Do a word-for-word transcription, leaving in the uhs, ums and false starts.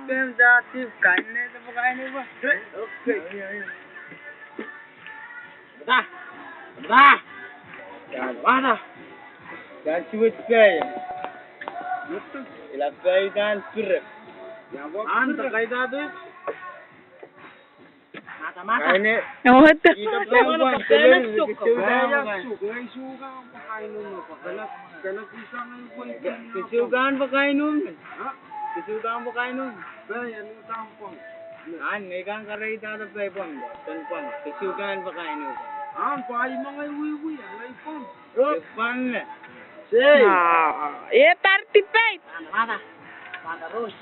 Pem da tip kain ne da pakain ne ba. Okay. Da. Da. Da. Da. Dan siwit pei. Ila pei dan pirek. An da kai da de. Mata, mata. Kain ne. What the? Ida pei wan. Kesiu kan pakain. Kesiu kan pakain. Kesiu kan pakain. An, ngehi kan kahrehda pei pwon, pwon, pwon. Kesiu kan pakain. An, pei mengei wiwi, ngehi pwon. Pwon. Sei. Ah, e tar debate. Mata, mata, mata, Rose.